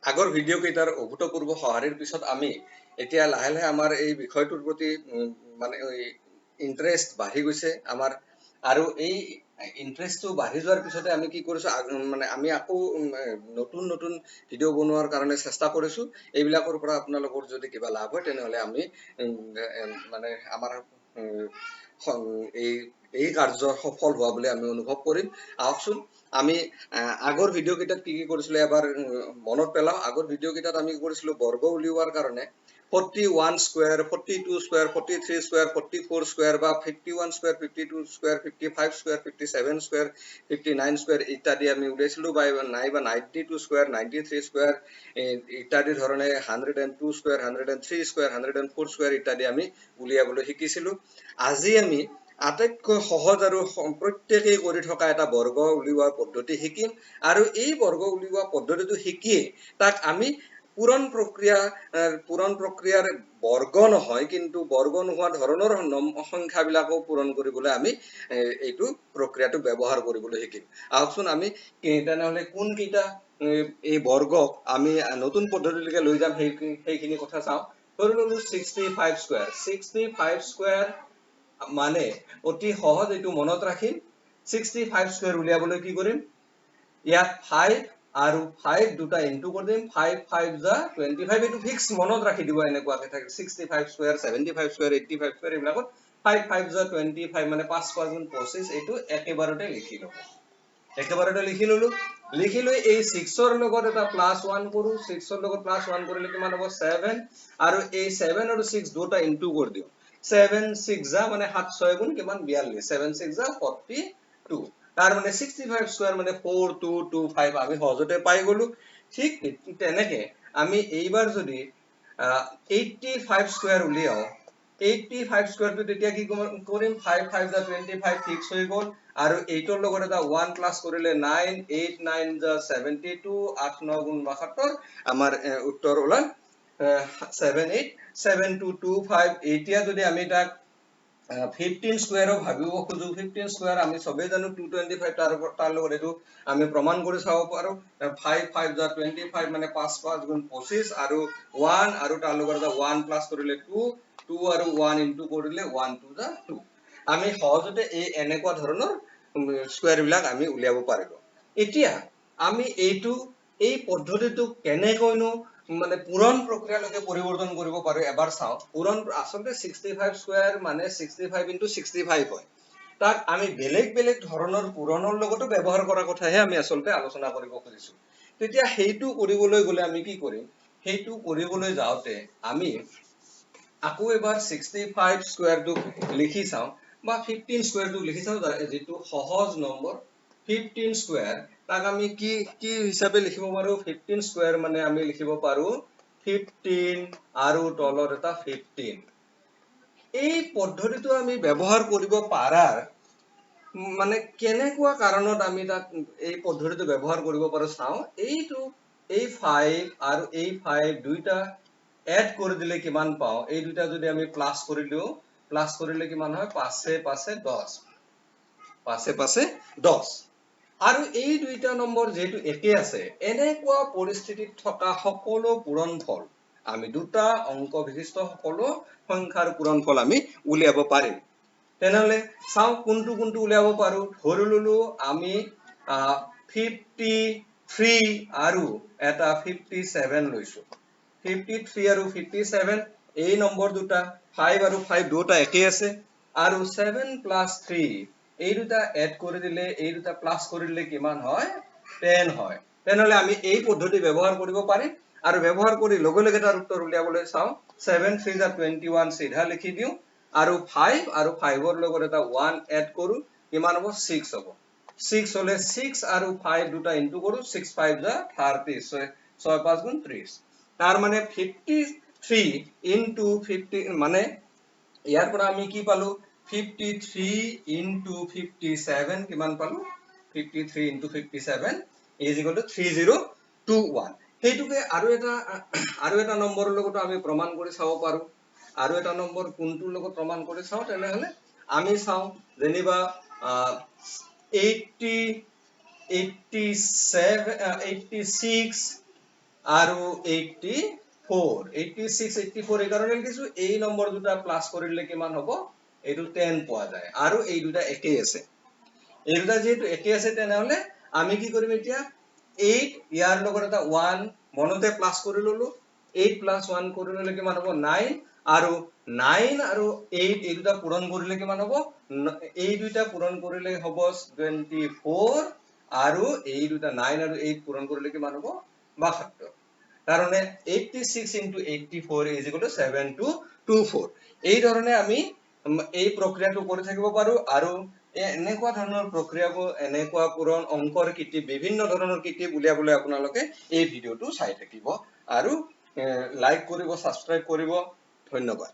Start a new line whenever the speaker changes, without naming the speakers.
আগৰ ভিডিঅ' কেইটাৰ অভূতপূৰ্ব সঁহাৰিৰ পিছত আমি এতিয়া লাহে লাহে আমাৰ এই বিষয়টোৰ প্ৰতি মানে ইণ্টাৰেষ্ট বাঢ়ি গৈছে আমাৰ। আৰু এই ইণ্টাৰেষ্টটো বাঢ়ি যোৱাৰ পিছতে আমি কি কৰিছোঁ, মানে আমি আকৌ নতুন নতুন ভিডিঅ' বনোৱাৰ কাৰণে চেষ্টা কৰিছোঁ। এইবিলাকৰ পৰা আপোনালোকৰ যদি কিবা লাভ হয়, তেনেহ'লে আমি মানে আমাৰ এই এই কাৰ্য সফল হোৱা বুলি আমি অনুভৱ কৰিম। আহকচোন, আমি আগৰ ভিডিঅ' কেইটাত কি কি কৰিছিলোঁ এবাৰ মনত পেলাওঁ। আগৰ ভিডিঅ' কেইটাত আমি কৰিছিলোঁ বৰ্গ উলিওৱাৰ কাৰণে 41 square, 42 square, 43 square, 44 square বা 51 square, 52 square, 55 square, 57 square, 59 square ইত্যাদি আমি উলিয়াইছিলোঁ, বা নাইবা 92 square, 93 square ইত্যাদি ধৰণে 102 square, 103 square, 104 square ইত্যাদি আমি উলিয়াবলৈ শিকিছিলোঁ। আজি আমি আটাইতকৈ সহজ আৰু প্ৰত্যেকেই কৰি থকা এটা বৰ্গ উলিওৱা পদ্ধতি শিকিম। আৰু এই বৰ্গ উলিওৱা পদ্ধতিটো শিকিয়ে তাক আমি পূৰণ প্ৰক্ৰিয়াৰ বৰ্গ নহয়, কিন্তু বৰ্গ নোহোৱা ধৰণৰ সংখ্যাবিলাকো পূৰণ কৰিবলৈ আমি এইটো প্ৰক্ৰিয়াটো ব্যৱহাৰ কৰিবলৈ শিকিম। আহকচোন, আমি তেনেহ'লে কোনকেইটা এই বৰ্গক আমি নতুন পদ্ধতিলৈকে লৈ যাম, সেইখিনি কথা চাওঁ। ধৰি ললো 65 square। 65 square মানে অতি সহজ, এইটো মনত ৰাখিম। 65 স্কোৱাৰ উলিয়াবলৈ কি কৰিম? ইয়াত 5 আৰু 5 দুটা ইনটু কৰি দিম। 5 5 যা 25। এইটো ফিক্স মনত ৰাখি দিব, এনেকুৱাকে থাকে। 65 square, 75 square, 85 square, এইবিলাকত 5 5 যা 25, মানে 5 5 গুণ 25। এইটো একেবাৰতে লিখি ল'ব। একেবাৰতে লিখি ললো। লিখি লৈ এই 6ৰ লগত এটা প্লাছ 1 কৰো। 6ৰ লগত প্লাছ 1 কৰিলে কিমান হ'ব? 7। আৰু এই 7 আৰু 6 দুটা ইনটু কৰি দিওঁ। 7 6 যা, মানে 7 6 গুণ কিমান? 42। 7 6 যা 42। তাৰ মানে 65 স্কোৱাৰ মানে 4225 আমি সহজতে পাই গলো। ঠিক তেনেকে আমি এইবাৰ যদি 85 স্কোৱাৰ উলিয়াওঁ, 85 স্কোৱাৰটো তেতিয়া কি কৰিম? 5 5 যা 25, ফিক্স হৈ গ'ল। আৰু 8ৰ লগত এটা 1 প্লাছ কৰিলে 9। 8 9 যা 72, 8 9 গুণ 72। আমাৰ উত্তৰ ওলাল 787225। এতিয়া যদি আমি তাক 15 স্কোৱাৰো ভাবিব খোজো, 15 স্কোৱাৰ আমি চবেই জানো 225। তাৰ লগত এইটো আমি প্ৰমাণ কৰি চাব পাৰো। 5 5 যা 25, মানে 5 5 গুণ 25 আৰু 1 আৰু তাৰ লগত এটা 1 প্লাছ কৰিলে 2। 2 আৰু 1 ইনটু কৰিলে 1 2 যা 2। আমি সহজতে এই এনেকুৱা ধৰণৰ স্কোৱাৰ বিলাক আমি উলিয়াব পাৰিব। এতিয়া আমি এই পদ্ধতিটো কেনেকৈনো মানে পূৰণ প্ৰক্ৰিয়ালৈকে পৰিৱৰ্তন কৰিব পাৰো, এবাৰ চাওঁ। পূৰণ আচলতে 65 স্কোৱাৰ মানে 65 ইনটু 65 হয়। তাক আমি বেলেগ বেলেগ ধৰণৰ পূৰণৰ লগতো ব্যৱহাৰ কৰাৰ কথাহে আমি আচলতে আলোচনা কৰিব খুজিছো। তেতিয়া সেইটো কৰিবলৈ গ'লে আমি কি কৰিম? সেইটো কৰিবলৈ যাওঁতে আমি আকৌ এবাৰ 65 স্কোৱাৰটোক লিখি চাওঁ বা 15 স্কোৱাৰটোক লিখি চাওঁ, যিটো সহজ নম্বৰ। 15 স্কোৱাৰ, তাক আমি কি কি হিচাপে লিখিব পাৰো? 15 স্কোৱাৰ মানে আমি লিখিব পাৰো 15 আৰু তলত এটা 15। এই পদ্ধতিটো আমি ব্যৱহাৰ কৰিব পাৰাৰ মানে কেনেকুৱা কাৰণত আমি তাক এই পদ্ধতিটো ব্যৱহাৰ কৰিব পাৰো চাওঁ। এই 5 আৰু এই 5 দুইটা এড কৰি দিলে কিমান পাওঁ? এই দুইটা যদি আমি প্লাছ কৰি দিওঁ, প্লাছ কৰিলে কিমান হয়? পাঁচে পাঁচে 10, পাঁচে পাঁচে 10। আৰু এই দুইটা নম্বৰ যিহেতু একে আছে, এনেকুৱা পৰিস্থিতিত থকা সকলো পূৰণফল আমি, দুটা অংক বিশিষ্ট সকলো সংখ্যাৰ পূৰণফল আমি উলিয়াব পাৰিম। তেনেহলে চাওঁ কোনটো কোনটো উলিয়াব পাৰো। ধৰি ললো আমি 53 আৰু এটা 57 লৈছো। 53 আৰু 57, এই নম্বৰ দুটা 5 আৰু 5 দুটা একেই আছে। আৰু 7 প্লাছ 3, এই দুটা এড কৰি দিলে, এই দুটা প্লাছ কৰি দিলে কিমান হয়? 10 হয়। তেনেহলে আমি এই পদ্ধতি ব্যৱহাৰ কৰিব পাৰিম। আৰু ব্যৱহাৰ কৰি লগে লগে তাৰ উত্তৰ উলিয়াবলৈ চাওঁ। 7 3 যা 21, চিধা লিখি দিওঁ। আৰু 5 আৰু 5ৰ লগত এটা 1 এড কৰো, কিমান হ'ব? 6 হ'ব। 6 হলে 6 আৰু 5 দুটা ইনটু কৰো। 6 5 যা 30, ছয় পাঁচ গুণ 30। তাৰ মানে 53 ইনটু 50, মানে ইয়াৰ পৰা আমি কি পালো? 53 ইনটু 57 কিমান পালো? 53 into 57 is equal to 3021। সেইটোকে আৰু এটা নম্বৰৰ লগতো আমি প্ৰমাণ কৰি চাব পাৰো। আৰু এটা নম্বৰ কোনটোৰ লগত প্ৰমাণ কৰি চাওঁ? তেনেহলে আমি চাওঁ যেনিবা 86 আৰু 84, 86, 84 এইকাৰণে লিখিছো, এই নম্বৰ দুটা প্লাছ কৰিলে কিমান হ'ব? এইটো 10 পোৱা যায় আৰু এই দুটা একেই আছে। এই দুটা যিহেতু একেই আছে, তেনেহলে আমি কি কৰিম এতিয়া? 8 ইয়াৰ লগত এটা 1 মনতে প্লাছ কৰি ললো। 8 প্লাছ 1 কৰি ললে কিমান হ'ব? 9। আৰু 9 আৰু 8 এই দুটা পূৰণ কৰিলে কিমান হ'ব? এই দুইটা পূৰণ কৰিলে হ'ব 24 আৰু এই দুটা 9 আৰু 8 পূৰণ কৰিলে কিমান হ'ব? 72। তাৰমানে 86 into 84 is equal to 7224। এই ধৰণে আমি এই প্ৰক্ৰিয়াটো কৰি থাকিব পাৰো আৰু এনেকুৱা ধৰণৰ প্ৰক্ৰিয়াবোৰ, এনেকুৱা পূৰণ অংকৰ কিটিপ, বিভিন্ন ধৰণৰ কিটিপ উলিয়াবলৈ আপোনালোকে এই ভিডিঅ'টো চাই থাকিব আৰু লাইক কৰিব, ছাবস্ক্ৰাইব কৰিব। ধন্যবাদ।